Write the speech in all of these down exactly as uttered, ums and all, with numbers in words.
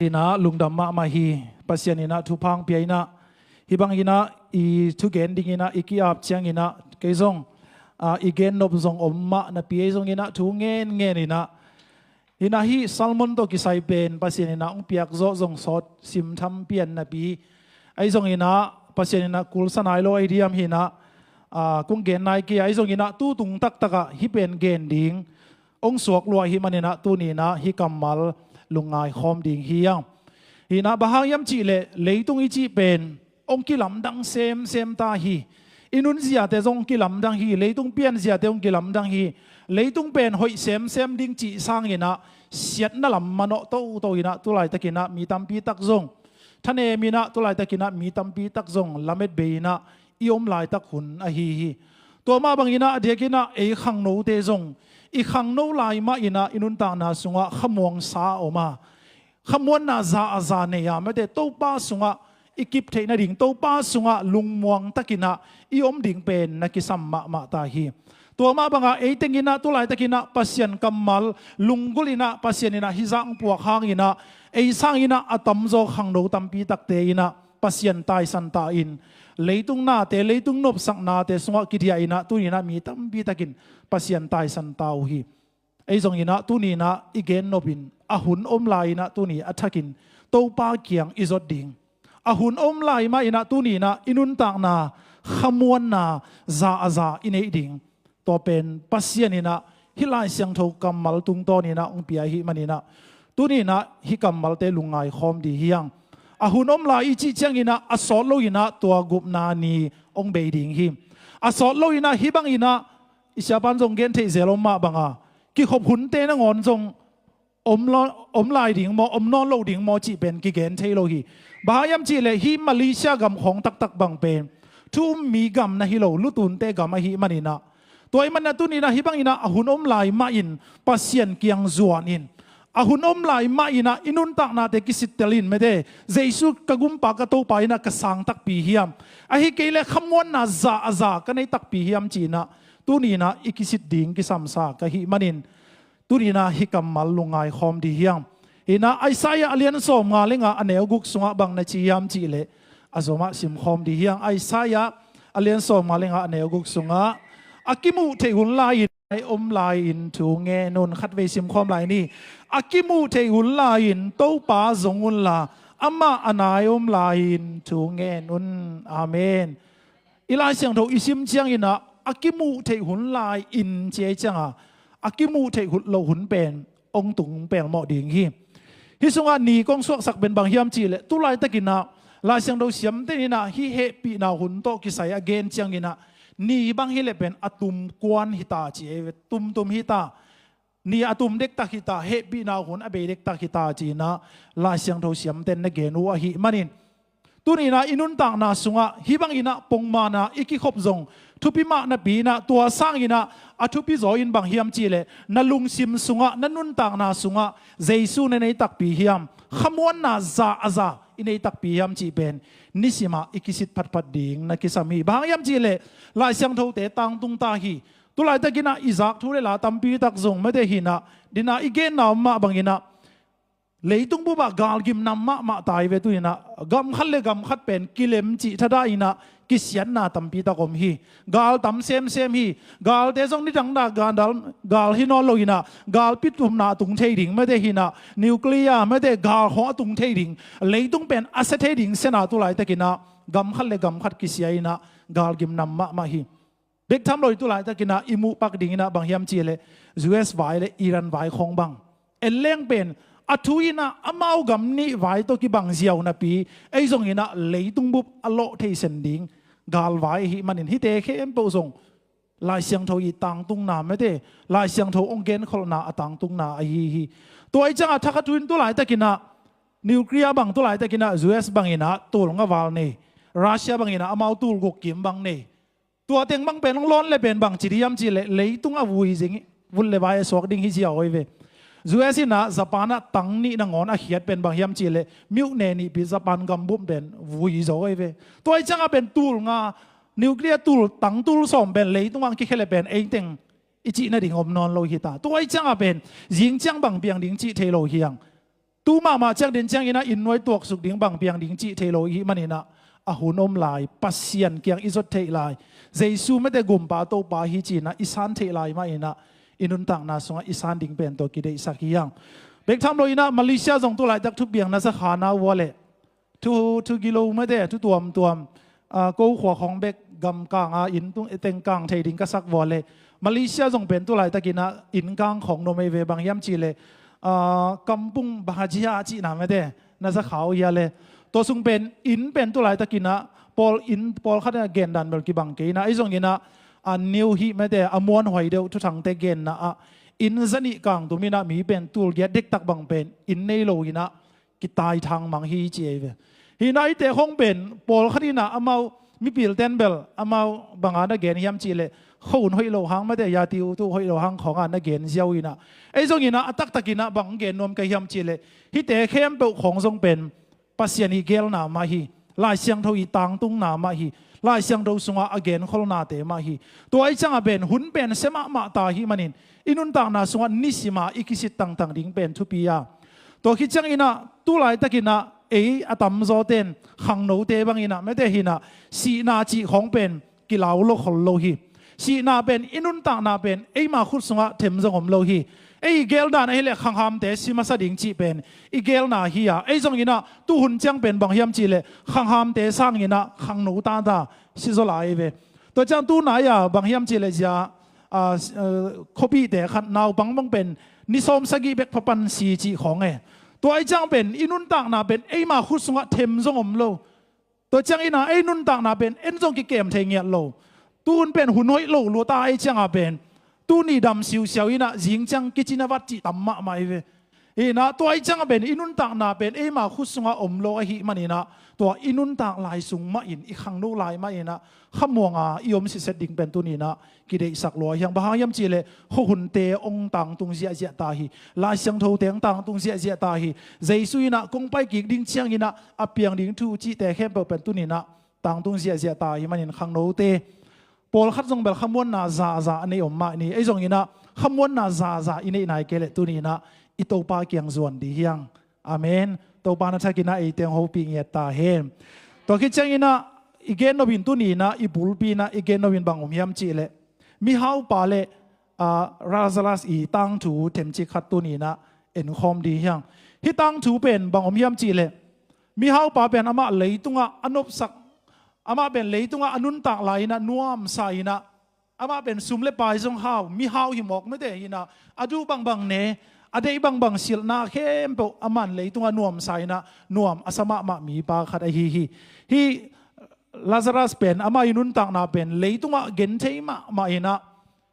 Inah lungdam mahmah hi. Pasian inah thupha hong pia inah, hih bang inah i thugen ding inah i ki-ap ciang inah kei zong, ah, i gen nop zong om mah napi, ei zong inah thu ngen ngen inah, inah hih sermon tawh kisai pen Pasian inah hong piak zawh zong sawt simtham pian napi, ei zong inah Pasian inah kulsa nai lo ei diam hi inah, ah, kong gen nai kei a, ei zong inah tu tung taktak ah hih pen gen ding hong suak lua ahih man inah tuni inah hih kammal lungngai khawm ding hi hang. Hi inah bang hang hiam cih leh leitung i cih pen hong kilamdang semsem ta hi. I nunziate zong hong kilamdang hi, leitung pianziate hong kilamdang hi. Leitung pen hoih semsem ding cih sang inah siatna lam manawh toto inah tu laitak inah mi tampi tak zong thanem inah, tu laitak inah mi tampi tak zong lamet bei inah i om laitak hun ahi hi. Tua mah bang inah a diak inah ei khangnote zong i khangno lai mah inah i nuntakna sungah khamuangsa a om a, khamuanna za a za nei a, mate Topa sungah i kip theih nading, Topa sungah lungmuang tak inah i om ding pen na kisam mahmah ta hi. Tua mah bangah ei teng inah tu laitak inah Pasian kammal lunggulh inah Pasian inah hih zah hong puak hang inah ei sang inah a tamzaw khangno tampi takte inah Pasian taisan ta in, leitung nate, leitung nopsaknate sungah kidiah inah tuni inah mi tampi takin Pasian taisan ta uh hi. Ei zong inah tuni inah i gen nop in a hun om lai inah tuni a thakin Topa kiang i zot ding, a hun om lai mah inah tuni inah i nuntakna khamuanna za a za i neih ding, tua pen Pasian inah hih Lai Siangtho kammal tungtawn inah hong pia ahih man inah tuni inah hih kammalte lungngai khawm ding hi hang. A hun om lai i cih ciang inah a sawt lo inah tua gupna ni hong bei ding hi. A sawt lo inah hih bang inah i siapan zong gen theih zel om mah banga kikhop hunte nangawn zong om lo, om lai ding maw, om nawn lo ding maw cih pen kigen thei lo hi. Bang hang hiam cih leh hih Malaysia gam khawng taktak bang pen thu um mi gam na hi lo, lutunte gam ahih man inah, tua ahih man inah tuni inah hih bang inah a hun om lai mah in Pasian kiang zuan in, a hun om lai mah inah i nuntaknate kisittel in, mate Jesu ka gumpa ka Topa inah ka sang takpi hiam, ahih kei leh khamuanna za a za ka nei takpi hiam ci inah tuni inah i kisit ding kisamsa ka hih man in tuni inah hih kammal lungngai khawm ding hi hang. Hi inah Isaiah a lian sawmnga le nga a neu guk sungah bang na ci hiam cih leh a zomah sim khawm ding hi hang. Isaiah a lian sawmnga le nga a neu guk sungah a kimuh theih hun lai-in, a om lai-in thu ngen un. Khatvei sim khawm lai ni. A kimuh theih hun lai-in Topa zong unla, amah a nai om lai-in thu ngen un. Amen. I Lai Siangtho i sim ciang inah a kimuh theih hun lai-in ci ei cianga a kimuh theih hun lo hun pen hong tung pelmawh ding hi. Hih sungah ni kong suaksak pen bang hiam cih leh tu laitak inah Lai Siangtho siamten inah hih hehpihna hun tawh kisai a gen ciang inah ni bang hi leh pen a tum kuan hi ta ci ei ve, tumtum hi ta. Ni a tum dektak hi ta, hehpihna hun a bei dektak hi ta ci inah Lai Siangtho siamten na gen uh ahih man in tuni inah i nuntakna sungah hih bang inah pongmana i kikhop zong thupi mah napi inah tua sang inah a thupi zaw in bang hiam cih leh na lungsim sungah, na nuntakna sungah Jesu na nei takpi hiam, khamuanna za a za i nei takpi hiam cih pen nisimah i kisit phatphat ding na kisam hi. Bang hang hiam cih leh Lai Siangthote tangtung ta hi. Tu laitak inah i zak thu le la tampi tak zong, mate hi inah, dina i genna om mah bang inah leitung bup ah gal gimnam mahmah ta hi ve. Tu inah gam khat le gam khat pen kilem cih thadah inah kisiatna tampi tak om hi. Gal tam semsem hi. Galte zong nidang dah gal, gal hi nawn lo inah galpi thumna a tung thei ding, mate hi inah nuclear, mate gal khawng a tung thei ding, leitung pen a sia thei ding siana tu laitak inah gam khat le gam khat kisia inah gal gimnam mahmah hi. Bek tham lo hi, tu laitak inah i muh pak ding inah bang hiam cih leh U S vai le Iran vai khawng bang en leng pen a thu inah amau gam nih vai tawh kibang ziau napi, ei zong inah leitung bup a lawh thei sen ding gal vai ahih man in hihte khempeuh zong Lai Siangtho i tangtungna, mate Lai Siangtho hong genkholhna a tangtungna ahi hi. Tua ahih ciangah thakhat thu in tu laitak inah nuclear bang, tu laitak inah U S bang inah tul nga val nei, Russia bang inah amau tul guk kim bang nei. Tua teng bang pen hong lawn le pen bang ci ding hiam cih leh leitung a vui zing, vun le vai a suak ding hi ziau hi ve. U S inah Japan ah tang nih nangawn a khiat pen bang hiam cih leh myoh ne nihpi Japan gam bup pen vui zo hi ve. Tua ahih ciangah pen tul nga nuclear tul, tang tul sawm pen leitung ah kikhia le pen ei teng i cih nading om nawn lo hi ta. Tua ahih ciangah pen zing ciang bang piang ding cih thei lo hi hang. Tu mahmah ciang den ciangin ah inn nuai tuaksuk ding bang piang ding cih thei lo i hih manin ah, a hun om lai, Pasian kiang i zot theih lai, Jesu mete Gumpa Topa hi ci-in ah i san theih lai mah in ah, i nuntakna sungah i san ding pen tua kideihsak hi hang. Bek tham lo in ah Malaysia zong tu laitak thupiang na za kha na uh a leh, thu, thu gilo mete, thu tuamtuam, ah, ko khua khawng bek gam kang a inn tung teng kang thei ding ka sak uh a leh, Malaysia zong pen tu laitakin ah inn kang khawng nuam ei ve, bang hiam cih leh, ah, kampung bahagia cihna mete na za kha uh hi a leh. Tua sung pen inn pen tu laitakin ah pawl inn pawlkhat in ah gen dan bel kibang kei in ah, ei zongin ah a new hih mete, a muanhuai deuh thuthangte genna ah inn za nih kang tum in ah mi pen tul giat dektak bang pen inn nei lo in ah kitaithang mang hi ci ei ve. Hi in ah eite khawng pen pawlkhat in ah amau mipilten bel amau bang a na gen hiam cih leh, khuahun hoih lo hang mete, yati utu hoih lo hang khawng a na gen ziau in ah, ei zongin ah a taktakin ah bang gen nuam ka hiam cih leh, hihte khempeuh khawng zong pen Pasian i gelna mah hi. Lai Siangtho i tangtungna mah hi. Lai Siangtho sungah a genkholhnate mah hi. Tua ahih ciangah pen hun pen sia mahmah ta ahih manin, i nuntakna sungah nisim a i kisit tangtang ding pen thupi a. Tua khit ciangin ah tu laitakin ah ei a tamzawten khangnote bangin ah mete hi in ah, sihna cih khawng pen kilau lo khol lo hi. Sihna pen, i nuntakna pen eima khut sungah them zong om lo hi. Ei i geldan ahih leh khanghamte si masa ding cih pen i gelna hi a, ei zongin ah tuhun ciang pen bang hiam cih leh khanghamte sangin ah khangno tata si zaw lai ei ve. Tua ciang tu nai a bang hiam cih leh zia, ah, s-, ah, khuapihte khat naupang bang pen ni sawm sagih bek pha pan si cih khawng e. Tua ahih ciang pen i nuntakna pen eima khut sungah them zong om lo. Tua ciangin ah ei nuntakna pen en zong kikem thei ngiat lo. Tuhun pen hun hoih lo lua ta ahih ciangah pen tuni dam siusiau in ah zing ciang kicin a vat cih tam mahmah ei ve. Hi in ah tua ahih ciangah pen i nuntakna pen eima khut sungah om lo ahih manin ah, tua i nuntak lai sung mah in, i khangno lai mah in ah khamuang a i om sitset ding pen tuni in ah kideihsak lua hi hang. Bang hang hiam cih leh khuahunte hong tangtung ziahziah ta hi. Lai Siangthote hong tangtung ziahziah ta hi. Jesu in ah kong pai kik ding ciangin ah a piang ding thu cihte khempeuh pen tuni in ah tangtung ziahziah ta ahih manin khangnote pawlkhat zong bel khamuanna zahzah a nei om mah ni. Ei zongin ah khamuanna zahzah i neih nai kei leh tuni in ah i Topa kiang zuan dih hi hang. Amen. Topa na thakin ah eite hong hopih ngiat ta hen. Tua khit ciangin ah i gennop in tuni in ah i bulpi in ah i gennop in bang om hiam cih leh, mihaupa le, ah, Lazarus i tangthu themcik khat tuni in ah enkhawm dih hi hang. Hih tangthu pen bang om hiam cih leh, mihaupa pen amah leitungah a nopsak, amah pen leitungah a nuntak lai in ah nuamsa in ah, amah pen sum le pai zong hau, mihau hi mawk mete hi in ah, a duh bangbang ne, a deih bangbang silhna khempeuh aman leitungah nuamsa in ah nuam a sa mahmah mipa khat ahi hi. Hih Lazarus pen amah i nuntakna pen leitungah genthei mahmah in ah,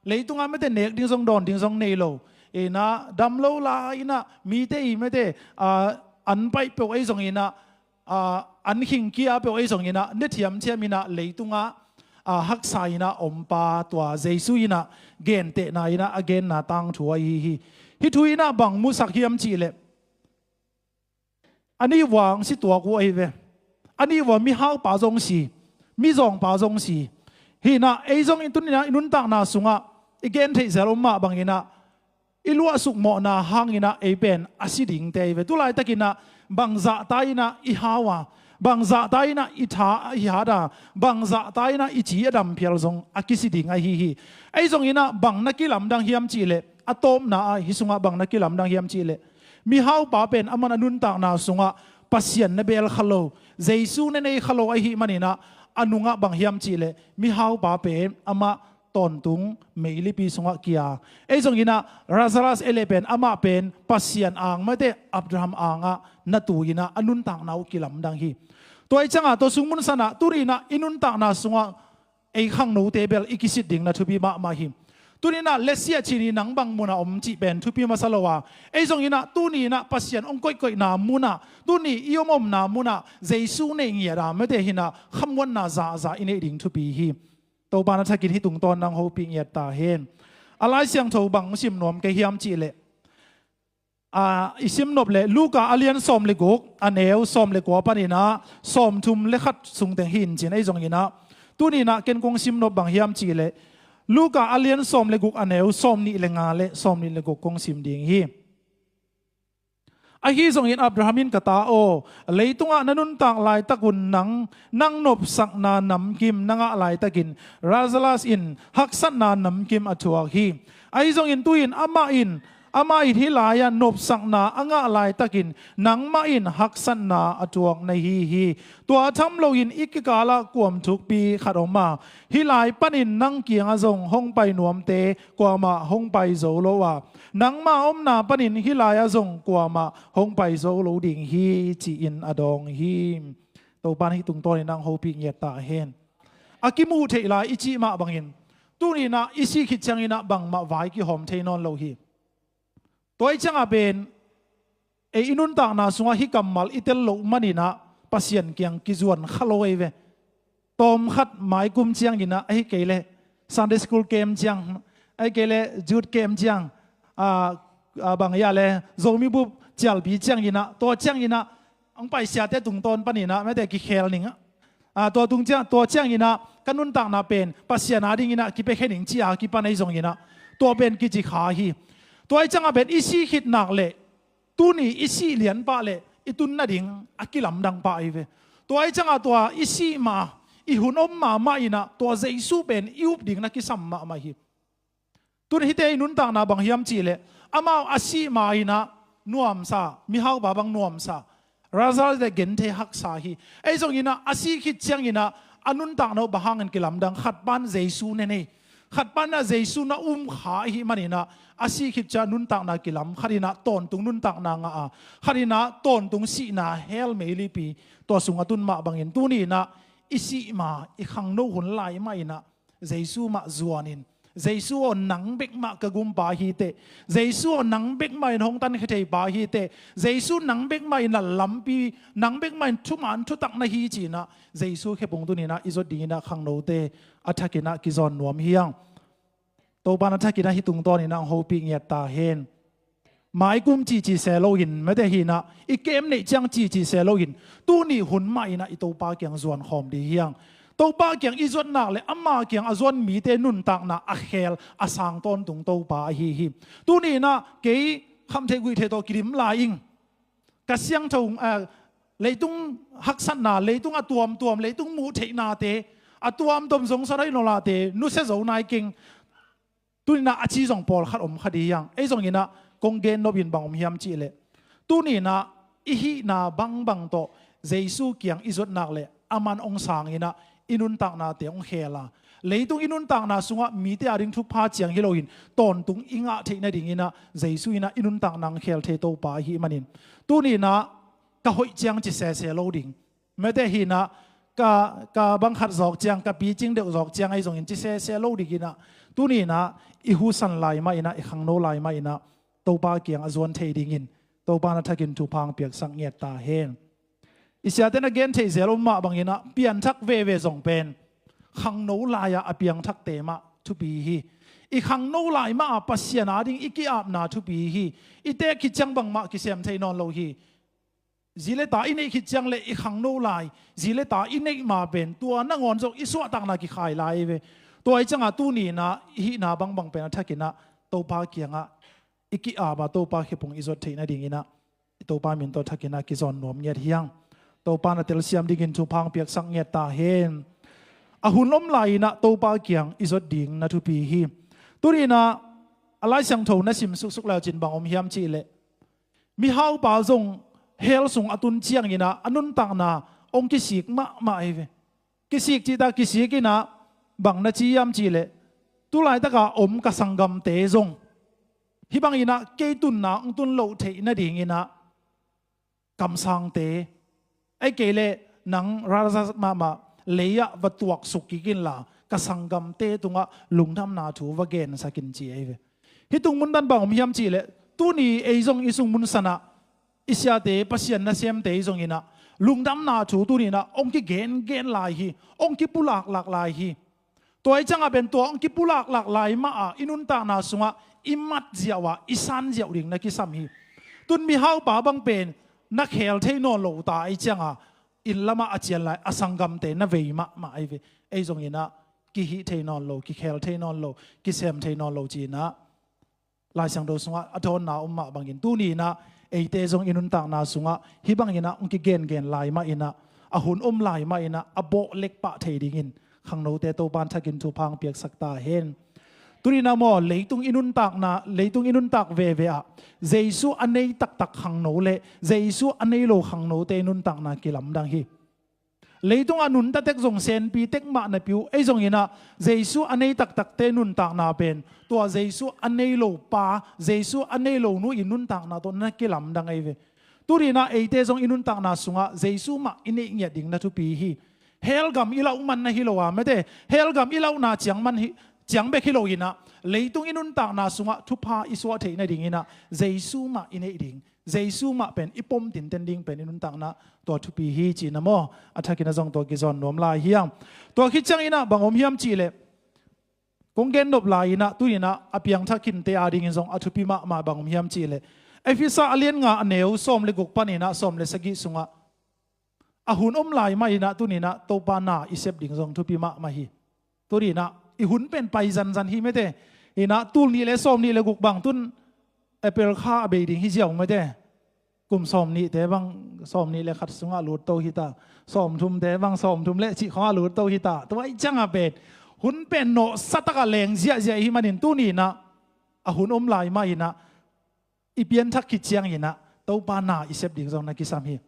leitungah mete nek ding zong dawn ding zong nei lo in ah, dam lo lai in ah, mite i mete, ah, an paih peuh ei zongin ah, ah, an khingkia peuh ei zongin ah ne thiamthiam in ah leitungah, ah, haksa in ah ompa tua Jesu in ah gentehna in ah a genna tangthu ahi hi. Hih thu in ah bang musak hiam cih leh, a nih vua hong si tuak uh ahi ve. A nih vua mihaupa zong si, mizawngpa zong si. Hi in ah ei zong i tuni in ah i nuntakna sungah i gentheih zel om mah bangin ah i luahsuk mawhna hangin ah ei pen a si dingte ahi ve. Tu laitakin ah bang zahta in ah i hau a, bang zahta in ah i tha, i hat a, bang zahta in ah i ci a dam phial zong a kisi ding ahi hi. Ei zongin ah bang na kilamdang hiam cih leh, a tawpna ah hih sungah bang na kilamdang hiam cih leh, mihaupa pen aman a nuntakna sungah Pasian na bel kha lo, Jesu na nei kha lo ahih manin ah, a nungah bang hiam cih leh mihaupa pen amah tawntung meilipi sungah kia. Ei zongin ah Lazarus ei leh pen amah pen Pasian ang mete, Abraham angah na tu in ah a nuntakna uh kilamdang hi. Tua ahih ciangah tua sung mun sanah tuni in ah i nuntakna sungah ei khangnote bel i kisit ding na thupi mahmah hi. Tuni in ah let's see a cin hi, nang bang munah om cih pen thupi masa lo a, ei zongin ah tuni in ah Pasian hong koihkoihna munah, tuni i omomna munah Jesu neih ngiat a mete hi in ah khamuanna zahzah i neih ding thupi hi. Topa na thakin hih tungtawn nang hopih ngiat ta hen. A Lai Siangtho bang sim nuam ka hiam cih leh, a, i sim nop leh Luka a lian sawm le guk, a neu sawm le kua panin ah sawmthum le khat sungteng hi in cin, ei zongin ah tuni in ah ken kong sim nop bang hiam cih leh Luka a lian sawm le guk, a neu sawmnih le nga le sawmnih le guk kong sim ding hi. Ahi zongin Abraham in, "Ka ta aw, leitungah na nuntak laitakun nang, nang nopsakna namkim na ngah laitakin Lazarus in haksatna namkim a thuak hi. Ahi zongin tu-in amah in, amah in hih lai-ah nopsakna a ngah laitakin nangmah in haksatna a thuak na hi hi. Tua tham loin i kikalah kuam thukpi khat om a, hih lai panin nang kiangah zong hong pai nuamte kuamah hong pai zo lo a, nangma omna panin hih lai-ah zong kuamah hong pai zo lo ding hi," ci-in a dawng hi. Topa in hih tungtawnin hong hopih ngiat ta hen. A kimuh theih lai i cih mah bangin, tuni-in ah i sih khit ciangin ah bangmah vai kihawm thei nawn lo hi. Tua ahih ciangah pen ei i nuntakna sungah hih kammal i tel loh manin ah Pasian kiang kizuan kha lo ahi ve. Tawm khat mai kum ciangin ah, ahih kei leh Sunday school camp ciang, ahih kei leh youth camp ciang, a, a, bang hiam leh Zomi bup cialpi ciangin ah, tua ciangin ah hong pai siate tungtawn panin ah mite kikhel ning a, a, tua tung ciang, tua ciangin ah ka nuntakna pen Pasian adingin ah kipiakhia ning ci-a kipan ahi zongin ah, tua pen kici kha hi. Tua ahih ciangah pen i sih khit nak leh, tuni i sih lian pah leh i tun nading a kilamdang pah ahi ve. Tua ahih ciangah tua i sih ma, i hun om mahmah in ah tua Jesu pen i up ding na kisam mahmah hi. Tuni hihte i nuntakna bang hiam cih leh, amau a sih ma-in ah nuamsa, mihaupa bang nuamsa, Lazarus leh genthei haksa hi. Ahi zongin ah a sih khit ciangin ah a nuntakna uh bang hangin kilamdang? Khat pan Jesu ne nei, khat pan ah Jesu na um kha ahih manin ah a sih khit ciang nuntakna kilam, khat in ah tawntung nuntakna ngah a, khat in ah tawntung sihna hell meilipi tua sung a tun mah bangin, tuni-in ah i sih ma, i khangno hun lai mah in ah Jesu mah zuanin, "Jesu aw, nang bek mah ka gumpa hi teh. Jesu aw, nang bek mah in hong tankhia theipa hi teh. Jesu, nang bek mah in a lampi, nang bek mah in thuman thutak na hi," ci-in ah Jesu khe pung tuni-in ah i zot dingin ah khangnote a thakin ah kizawn nuam hi hang. Topa in a thakin ah hih tungtawnin ah hong hopih ngiat ta hen. Mai kum cici se loin, mite hi-in ah i kem neih ciang cici se loin, tuni hun mah in ah i Topa kiang zuan khawm ding hi hang. Topa kiang i zuat nak leh ama kiang a zuan mite nuntakna a khel a sang tawntung Topa ahi hi. Tuni-in ah kei khamtheih guihtheih tawh kidim lai ing. Ka siangtho, a, leitung haksatna, leitung a tuamtuam, leitung muh theihnate, a tuamtuam zong sa dai nolate nusia zo nai keng. Tuni-in ah a ci zong pawlkhat om kha ding hi hang. Ahi zongin ah kong gen nop in bang om hiam cih leh, tuni-in ah i hihna bangbang tawh Jesu kiang i zuat nak leh aman hong sangin ah i nuntaknate hong khel a, leitung i nuntakna sungah mite ading thupha ciang hi loin tawntung i ngah theih nadingin ah Jesu in ah i nuntakna hong khel thei Topa ahih manin, tuni-in ah ka hoih ciang ci sese lo ding. Mite hi-in ah ka, ka bang khat zawk ciang, ka picing deuh zawk ciang ahi zongin ci sese lo dingin ah, tuni-in ah i husan lai mah in ah, i khangno lai mah in ah Topa kiang a zuan thei dingin Topa in a thakin thupha hong piaksak ngiat ta hen. I siate na gen theih zel om mah bangin ah pianthak veve zong pen khangno lai-ah a piangthakte mah thupi hi. I khangno lai mah a Pasian ading i ki-apna thupi hi. I teek khit ciang bangmah kisem thei nawn lo hi. Zi le ta i neih khit ciang leh i khangno lai, zi le ta i neih ma pen tua nangawn zong i suahtakna kikhai lai ve. Tua ahih ciangah tuni-in ah i hihna bangbang pen a thakin ah Topa kiangah i ki-ap a, Topa khe pung i zuat theih nadingin ah i Topa min tawh thakin ah kizawn nuam ngiat hi hang. Topa in a telsiam dingin thupha hong piaksak ngiat ta hen. A hun om lai-in ah Topa kiang i zuat ding na thupi hi. Tuni-in ah a Lai Siangtho na sim suksuk le uh cin bang om hiam cih leh, mihaupa zong hell sung a tun ciangin ah a nuntakna hong kisik mahmah ahi ve. Kisik cih ta, kisik in ah bang na ci hiam cih leh, tu laitaka om ka sanggamte zong hih bangin ah kei tunna hong tun loh theih nadingin ah kamsangte, ahih kei leh nang Lazarus mahmah lei-ah va tuaksuk kik inla, ka sanggamte tungah lungdamna thu va gensak in, ci ahi ve. Hih tung mun dan bang om hiam cih leh, tuni ei zong i sung mun sanah i siate, Pasian nasemte i zongin ah lungdamna thu tuni-in ah hong kigengen lai hi, hong kipulaklak lai hi. Tua ahih ciangah pen tua hong kipulaklak lai mah a i nuntakna sungah i mat ziau a, i san ziau ding na kisam hi. Tun mihaupa bang pen na khel thei nawn lo ta ahih ciangah inn lamah a cian lai a sanggamte na vei mahmah ahi ve. Ei zongin ah kihih thei nawn lo, kikhel thei nawn lo, kisem thei nawn lo ci-in ah Lai Siangtho sungah a dawnna om mah bangin, tuni-in ah eite zong i nuntakna sungah hih bangin ah hong kigengen lai mah in ah, a hun om lai mah in ah a bawh lek pah thei dingin khangnote Topa'n thakin thupha hong piaksak ta hen. Tuni-in ah maw, leitung i nuntakna, leitung i nuntak veve ah Jesu a nei taktak khangno le Jesu a nei lo khangnote i nuntakna kilamdang hi. Leitung a nunta tek zong senpi tek mah napi uh, ei zongin ah Jesu a nei taktakte nuntakna pen tua Jesu a nei lo pa, Jesu a nei lo nu i nuntakna tawh na kilamdang ahi ve. Tuni-in ah eite zong i nuntakna sungah Jesu mah i neih ngiat ding na thupi hi. Hell gam i lauh man na hi lo a, mate, hell gam i lauhna ciang man hi, ciang bek hi loin ah, leitung i nuntakna sungah thupha i suah theih nadingin ah Jesu mah i neih ding, Jesu mah pen i pom tinten ding pen i nuntakna tua thupi hi cihna maw, a thakin ah zong tua kizawn nuam lai hi hang. Tua khit ciangin ah bang om hiam cih leh, kong gen nop lai-in ah, tuni-in ah a piangthak khinte adingin zong a thupi mahmah bang om hiam cih leh, Efesa a lian nga a neu sawm le guk panin ah sawm le sagih sungah a hun om lai mah in ah tuni-in ah Topa na i sep ding zong thupi mahmah hi. Tuni-in ah i hun pen pai zanzan hi, mate. Hi-in ah tul nih le sawm nih le guk bang tun April kha a bei ding hi ziau, mate. Kum sawm nihte bang sawm nih le khat sungah lut to hi ta, sawm thumte bang sawm thum le cih khawngah lut to hi ta. Tua ahih ciangah pen hun pen nawhsa takah leng ziahziah i hih manin tuni-in ah a hun om lai mah in ah i pianthak khit ciangin ah Topa na i sep ding zong na kisam hi.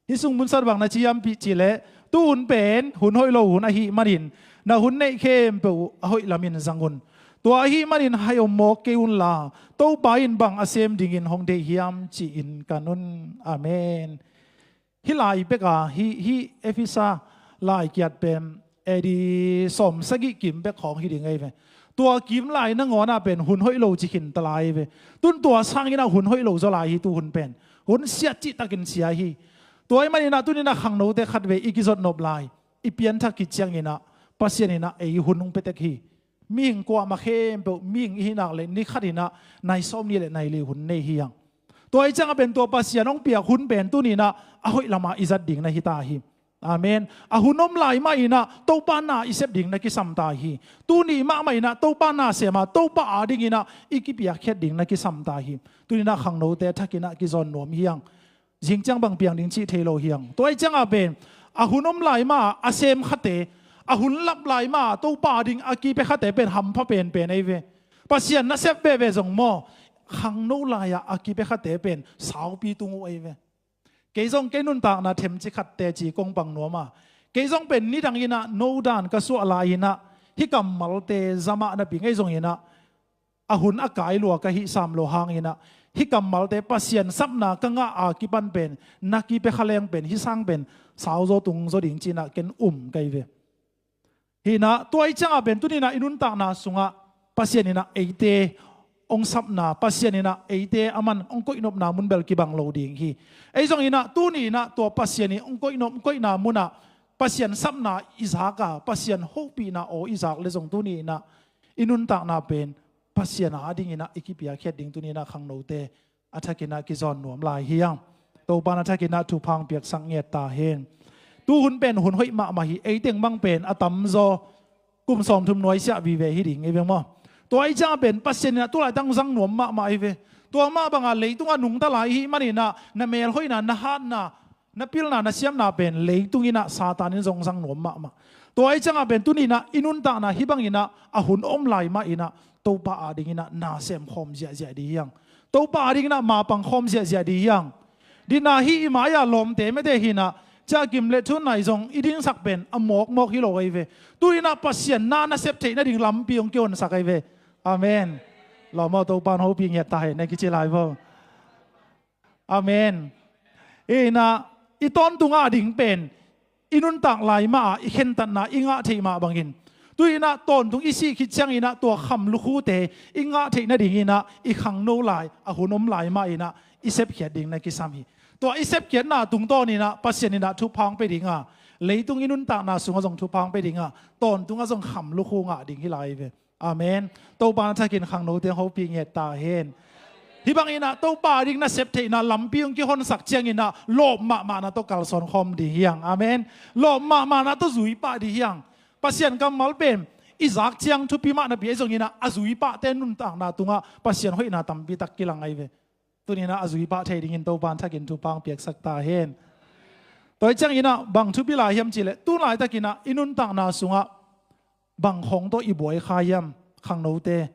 Hih sung munsat bang na ci hiam cih leh, tu hun pen hun hoih lo hun ahih manin na hun neih khempeuh uh a hoih lamin zang un. Tua ahih manin hai om mawk kei unla, Topa in bang a sem dingin hong deih hiam ci-in kan un. Amen. Hih lai pek a, hih, hih Efesa lai kiat pen A D sawm sagih kim pek khawng hi ding ahi ve. Tua kim lai nangawn ah pen hun hoih lo ci khin ta lai ahi ve. Tun tua sangin ah hun hoih lo zaw lai hi, tu hun pen hun siat cihtakin sia hi. Tua ahih manin ah tuni-in ah khangnote khatvei i kizot nop lai, i pianthak khit ciangin ah Pasian in ah ei hun hong pia tek hi. Mihing kuamah khempeuh, mihing i hih nak leh ni khatin ah nai sawm nih le nai li hun nei hi hang. Tua ahih ciangah pen tua Pasian hong piak hun pen tuni-in ah a hoih lamah i zat ding na hi ta hi. Amen. A hun om lai mah in ah Topa na i sep ding na kisam ta hi. Tuni mahmah in ah Topa na sem a, Topa adingin ah i kipiakkhiat ding na kisam ta hi. Tuni-in ah khangnote thakin ah kizawn nuam hi hang. Zing ciang bang piang ding cih thei lo hi hang. Tua ahih ciangah pen a hun om lai mah a sem khate, a hun lap lai mah Topa ading a kipia khate pen hampha penpen ahi ve. Pasian nasep veve zong maw, khangno lai-ah a kipia khate pen saupi tung uh ahi ve. Kei zong kei nuntakna themci khat teci kong pang nuam a, kei zong pen nidangin ah no dan ka suah lai-in ah hih kammalte za mah napi, ngei zongin ah a hun a kai lua ka hih sam lo hangin ah hih kammalte Pasian sapna ka ngah a kipan pen na kipia kha leng pen hih sang pen sauzaw tungzaw ding ci-in ah ken um ka hi ve. Hi-in ah tua ahih ciangah pen tuni-in ah i nuntakna sungah Pasian in ah eite hong sapna, Pasian in ah eite aman hong koihnopna mun bel kibang lo ding hi. Ei zongin ah tuni-in ah tua Pasian in hong koihnop, hong koihna munah Pasian sapna i zak a, Pasian hopihna aw i zak leh zong tuni-in ah i nuntakna pen Pasian adingin ah i kipiakkhiat ding tuni-in ah khangnote a thakin ah kizawn nuam lai hi hang. Topa'n a thakin ah thupha hong piaksak ngiat ta hen. Tu hun pen hun hoih mahmah hi, ei teng bang pen a tamzaw kum sawmthum nuaisiah vive hi ding hi veng maw. Tua ahih ciangah pen Pasian in ah tu laitak zang nuam mahmah hi ve. Tua mah bangah leitungah nungta lai i hih manin ah na melhoihna, na hatna, na pilna, na siamna pen leitung in ah Satan in zong zang nuam mahmah. Tua ahih ciangah pen tuni-in ah i nuntakna hih bangin ah a hun om lai mah in ah Topa adingin ah na sem khawm ziahziah ding hi hang. Topa adingin ah mapang khawm ziahziah ding hi hang. Dina hih i mai-ah lawmte mete hi-in ah Cia Kim le Thun Nai zong i dingsak pen a mawkmawk hi lo ahi ve. Tu-in ah Pasian na nasep theih nading lampi hong kihonsak ahi ve. Amen. Lawm aw, Topa'n hopih ngiat ta hen, na kici lai vo. Amen. Hi-in ah i tawntung ading pen i nuntak lai mah a i khentatna i ngah theih mah bangin, tu-in ah tawntung i sih khit ciangin ah tua kham lukhute i ngah theih nadingin ah i khangno lai, a hun om lai mah in ah i sepkhiat ding na kisam hi. Tua i sepkhiatna tungtawnin ah Pasian in ah thupha hong pia ding a, leitung i nuntakna sungah zong thupha hong pia ding a, tawntungah zong kham lukhu ngah ding hi lai ve. Amen. Topa'n a thakin khangnote hong hopih ngiat ta hen. Hih bangin ah Topa ading nasep theihna lampi hong kihonsak ciangin ah lawp mahmahna tawh kalsuan khawm ding hi hang. Amen. Lawp mahmahna tawh zui pah ding hi hang. Pasian kammal pen i zak ciang thupi mah napi ahi zongin ah a zui pahte nuntakna tungah Pasian hoihna tampi tak kilang ahi ve. Tuni-in ah a zui pah thei dingin Topa'n thakin thupha hong piaksak ta hen. Tua hi ciangin ah bang thupi lai hiam cih leh, tu laitakin ah i nuntakna sungah bang khawng tawh i buai kha hiam, khangnote?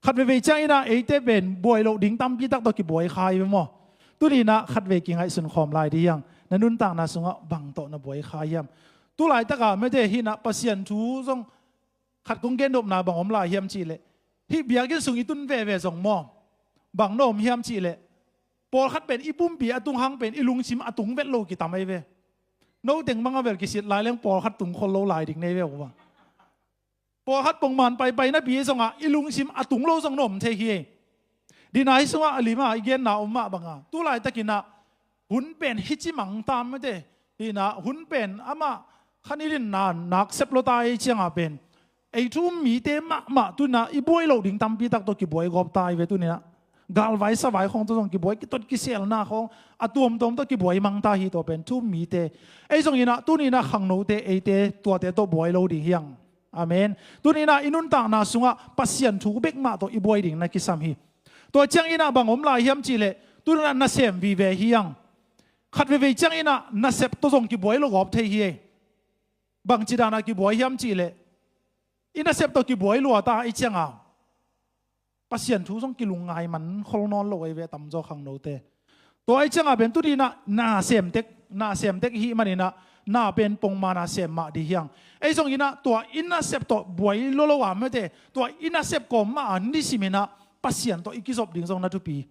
Khat veivei ciangin ah eite pen buai loh ding tampi tak tawh kibuai kha hi ve maw. Tuni-in ah khat vei kingaihsun khawm lai dih hiang. Na nuntakna sungah bang tawh na buai kha hiam? Tu laitak a mete hi-in ah Pasian thu zong khat kong gen nopna bang om lai hiam cih leh, hih biakinn sung i tun veve zong maw, bang na om hiam cih leh, pawlkhat pen i pumpi a tung hang pen i lungsim a tung vet lo kitam ahi ve. No teng bang a vel kisit lai leng pawlkhat tung khol lo lai ding nei ve uh bang. Pawlkhat pongman paipai napi zongah i lungsim a tung lo zong na om thei hi. Dina hi sungah a lim a i genna om mah banga, tu laitakin ah hun pen hih ci mang tam mete. Hi-in ah hun pen amah khan i din nan nak sep lo ta hi ciangah pen, ei thu um mite mahmah tuni-in ah i buai loh ding tampi tak tawh kibuai gawp ta hi ve tuni-in ah. Galvai savai khawng tawh zong kibuai, kitot kiselna khawng a tuamtuam tawh kibuai mang ta hi. Tua pen thu um mite. Ei zongin ah tuni-in ah khangnote eite tuate tawh buai lo ding hiang. Amen. Tuni-in ah i nuntakna sungah Pasian thu bek mah tawh i buai ding na kisam hi. Tua ciangin ah bang om lai hiam cih leh, tuni-in ah nasem vive hiang. Khat veivei ciangin ah nasep tawh zong kibuai lo gawp thei hi. Bangci dan a kibuai hiam cih leh, i nasep tawh kibuai lua ta hi ciangah Pasian thu zong kilungngai man khol nawn lo ahi ve, tamzaw khangnote. Tua hi ciangah pen tuni-in ah na sem tek, na sem tek i hih manin ah na pen pongman a sem mah dih hiang. Ei zongin ah tua i nasep tawh buai lua lo a mete, tua i nasep kawm mah a nisimin ah Pasian tawh i kizop ding zong na thupi.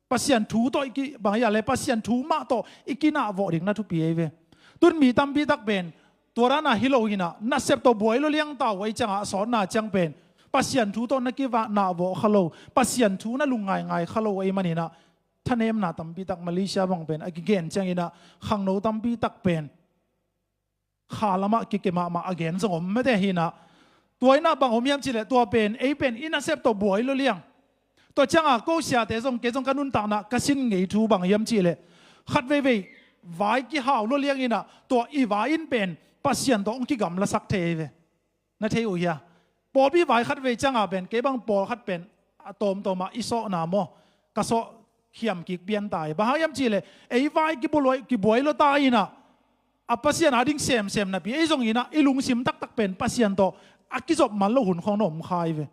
Pasian thu tawh i ki, bang hiam leh Pasian thu mah tawh i kinahvawh ding na thupi ahi ve. Tun mi tampi tak pen tua dan a hi lo hi-in ah nasep tawh buai lua liang ta uh ahi ciangah a sawtna ciang pen Pasian thu tawh na kinahvawh kha lo, Pasian thu na lungngaingai kha lo ahi manin ah thanemna tampi tak, Malaysia bang pen a kigen ciangin ah khangno tampi tak pen kha lamah kike mahmah a gen zong om mete hi-in ah. Tua in ah bang om hiam cih leh, tua pen ei pen i nasep tawh buai lua liang. Tua ciangah ko siate zong, kei zong ka nuntakna ka sin ngei thu bang hiam cih leh, khat veivei vai kihau lua liangin ah tua i vai in pen Pasian tawh hong kigamlasak thei hi ve. Na thei uh hia? Pawlpi vai khat vei ciangah pen, kei bang pawlkhat pen a tawmtawm ah i sawhna maw, ka sawh khiam kik pian ta hi. Bang hang hiam cih leh, ei vai kibuai, kibuai lua ta in ah, a Pasian a ding semsem napi, ei zongin ah i lungsim taktak pen Pasian tawh a kizop man lo hun khawng na om kha hi ve.